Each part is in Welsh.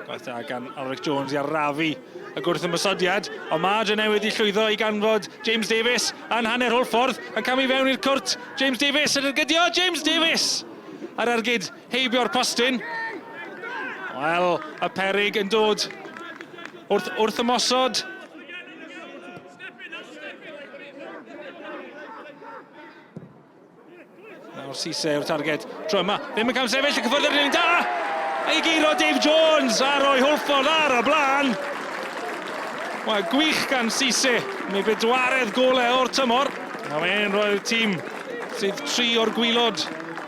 Gwaith da gan Alric Jones i arafu y gwrth ymosodiad, ond mae Drenewydd i llwyddo i ganfod James Davies yn hanner Hwlffordd, yn camu fewn i'r cwrt. James Davies yn ergydio, James Davies! Ar ergyd heibio'r postyn. Wel, y perig yn dod wrth, wrth ymosod. Nawr Cisse yw'r targed tro yma. Ddim yn camsefyll, y cyffwrdd ar un da! Ei guro Dave Jones a roi Hwlffordd ar y blaen. Wel, gwych gan Cisse. Mae bedwaredd golau o'r tymor. Mae fe'n rhoi'r tîm sydd tri o'r gwylod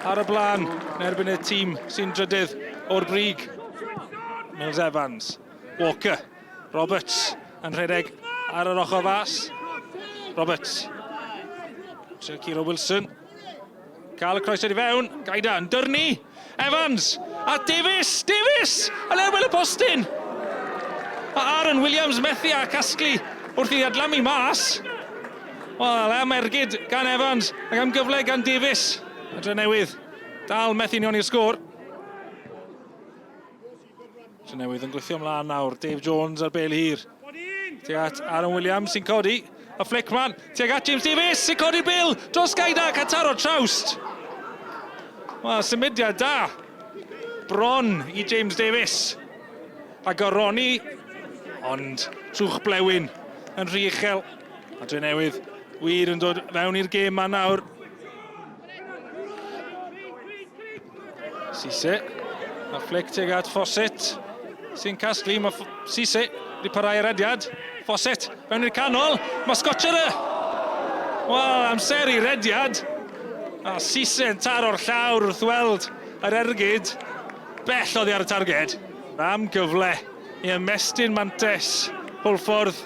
ar y blaen yn erbyn y tîm sy'n drydydd o'r brig. Mills Evans, Walker, Roberts yn rhedeg ar yr ochr fas. Roberts. Trio Ciro Wilson. Cael y croesiad i fewn. Gaida yn dyrnu. Evans. A Davies. Davies! Yn erbyn y postyn. A Aaron Williams methu a casglu wrth i adlamu mas. Wel, am ergyd gan Evans ac am gyfle gan Davies. Y Drenewydd dal methu union i'r sgôr. Drenewydd yn gwythio ymlaen nawr. Dave Jones ar bel hir. Tuag at Aaron Williams sy'n codi. Y flick man. Tuag at James Davies sy'n codi'r bil dros Gaida ac ataro trawst. Wel, symudiad da. Bron i James Davies. A goroni, ond trwch blewyn yn rhy uchel. A Drenewydd wir yn dod fewn i'r gêm ma nawr. Cisse. A flick tuag at Fawcett. Sy'n casglu. Mae Cisse wedi parhau ar rediad. Fawcett mewn i'r canol. Mae Scotcher y... Wel, amser i rediad. A Cisse yn taro'r llawr wrth weld yr ergyd. Bell oddi ar y targed. Am gyfle i ymestyn mantes Hwlffordd.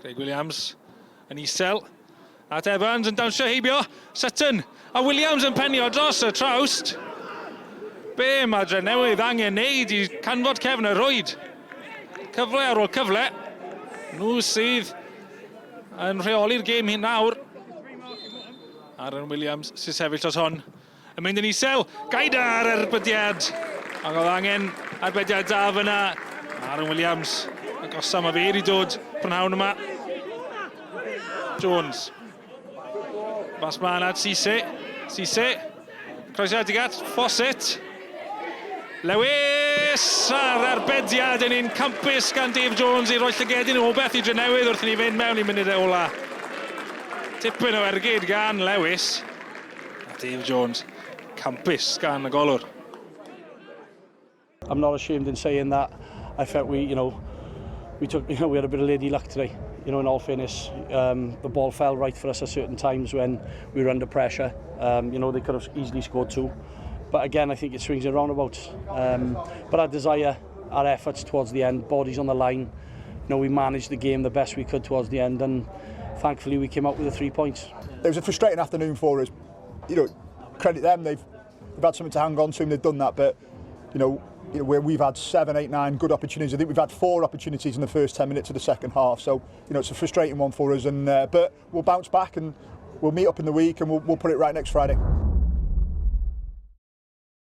Craig Williams yn isel. At Evans yn dawnsio heibio, Sutton a Williams yn penio dros y trawst. Be mae Drenewydd angen neud i canfod cefn y rwyd? Cyfle ar ôl cyfle. Nhw sydd yn rheoli'r gêm hyn nawr. Aaron Williams sy'n sefyll dros hon. Yn mynd yn isel, Gaida ar erbydiad. Ac oedd angen arbediad da fyna. Aaron Williams, agosa mae fe wedi dod prynhawn yma. Jones. Bas mlaen at Cisse. Cisse. Croesiad i at Fawcett. Lewis a'r arbediad yn un campus gan Dave Jones i roi llygedyn o beth i Drenewydd wrth i ni fynd mewn i munudau ola. Tipyn o ergyd gan Lewis. A Dave Jones, campus gan y golwr. I'm not ashamed in saying that I felt we, you know, we took, you know, we had a bit of lady luck today. You know, in all fairness, um, the ball fell right for us at certain times when we were under pressure. Um, you know, they could have easily scored two. But again, I think it swings in roundabouts. Um, but our desire, our efforts towards the end, bodies on the line, you know, we managed the game the best we could towards the end and thankfully we came out with the three points. It was a frustrating afternoon for us. You know, credit them, they've, they've had something to hang on to and they've done that, but you know, you know, where we've had seven, eight, nine good opportunities. I think we've had four opportunities in the first 10 minutes of the second half. So, you know, it's a frustrating one for us. And uh, But we'll bounce back and we'll meet up in the week and we'll, we'll put it right next Friday.